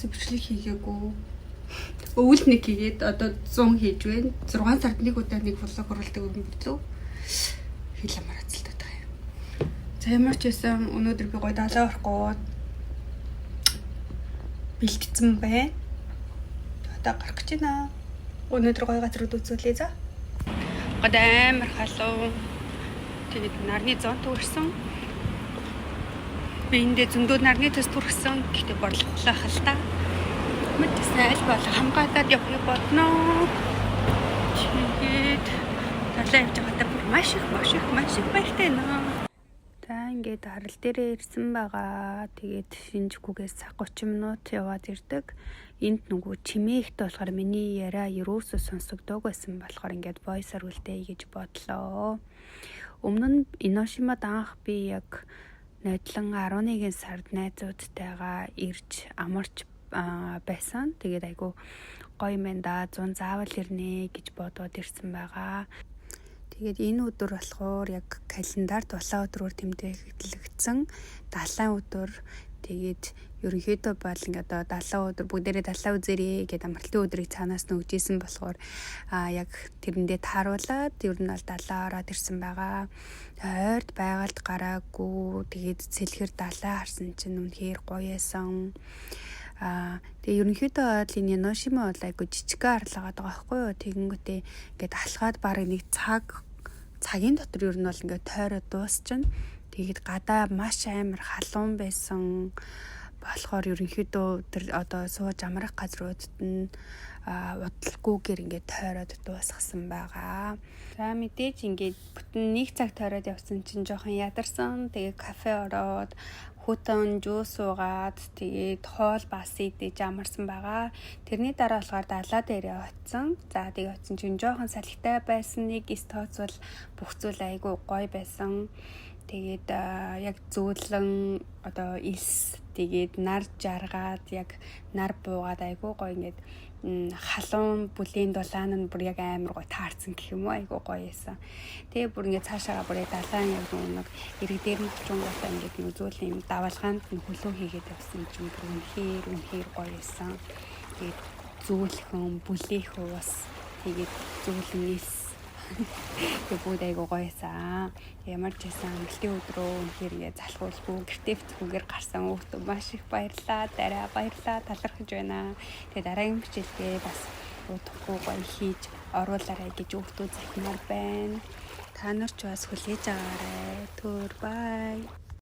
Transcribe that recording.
Ерөөсө бичлэг хийгээгүй. Өвөл нэг хийгээд одоо 100 хийж байна. 6 сард нэг удаа нэг vlog оруулдаг юм билүү. Хэл амар хацалтаад байгаа юм. За, ямар ч байсан өнөөдөр би гоё далай орохгүй бэлтгэсэн байна. Одоо гарах гэж байна. Өнөөдөр гоё газрууд үзүүлье, за. Гад амар халуун. Тэгээд нарны зон түрсэн. Би эндээ зөндөө нарны төс түрхсэн. Гэхдээ борлохлаа хэл та. Мэдсэн аль болох хамгаалаад явахыг бодно. Тэгээд далай явж байгаадаа бүр маш их, маш их, маш их баяртай байна. За, ингээд арал дээрээ ирсэн байгаа. Тэгээд Шинжүкүгээс 30 минут яваад ирдэг. Энд нөгөө чимээ ихтэй болохоор миний яриа ерөөсөө сонсогдоог байсан болохоор ингээд voice-аар үлдээе гэж бодлоо. Өмнө нь Эношимад анх би яг нодлон 11 сард найзуудтайгаа ирж амарч байсан. Тэгээд айгу гоё юм да, 100 заавал ирнэ гэж бодоод ирсэн байгаа. Тэгээд энэ өдөр болохоор яг календарт улаан өдрөөр тэмдэглэгдсэн далайн өдөр. Тэгээд ерөнхийдөө бол ингээд одоо далайн өдөр бүгдээрээ далай үзээрэй гэдээ амралтын өдрийг цаанаас нь өгчээсэн болохоор яг тэрэндээ тааруулаад ер нь бол далай ороод ирсэн байгаа. Ойрд байгальд гараагүй. Тэгээд сэлхэр далай харсан чинь үнэхээр гоё байсан. Тэгээ ерөнхийдөө бол энэ Эношима бол айгу жижигхэн арал байгаа байхгүй юу. Тэгэнгүүтээ ингээд алхаад бараг нэг цагийн дотор ер нь бол ингээд тойроод дуусчихна. Тэгээд гадаа маш амар халуун байсан болохоор ерөнхийдөө тэр одоо сууж амрах газруудад нь удалгүйгээр ингээд тойроод дуусгасан байгаа. За, мэдээж ингээд бүтэн нэг цаг тойроод явсан чинь жоохон ядарсан. Тэгээд кафе ороод хүтэн juice уугаад, тэгээд хоол бас идэж амарсан байгаа. Тэрний дараа болохоор далай дээрээ очсон. За, тэгээд очсон чинь жоохон салхитай байсан. Нэг эс тооцвол бүх зүйл айгүй гоё байсан. Тэгээд яг зөөлөн одоо элс, тэгээд нар жаргаад, яг нар буугаад айгүй гоё, ингээд халуун бүлийн дулаан нь бүр яг амар гоё таарсан гэх юм уу, айгүй гоё байсан. Тэгээ бүр ингээд цаашаага бүр яг далайн яг нэг эрэг дээр нь очингуудаа ингээд нэг зөөлөн юм давалгаанд нь хөлөө хийгээд явсан чинь бүр үнэхээр үнэхээр гоё байсан. Тэгээд зөөлхөн бүлээх ус, тэгээд зөөлөн элс. Тэгээ бүгд айгуу гоё байсан. Ямар ч байсан амралтын өдрөө үнэхээр ингээд залхуулгүй, гэртээ битгүүгээр гарсан өөртөө маш их баярлаа. Дараа баярлаа, талархаж байна. Тэгээ дараагийн бичлэгээ бас удахгүй гоё хийж оруулаарай гэж өөртөө захимаар байна. Та нар ч бас хүлээж аваарай. Түр bye.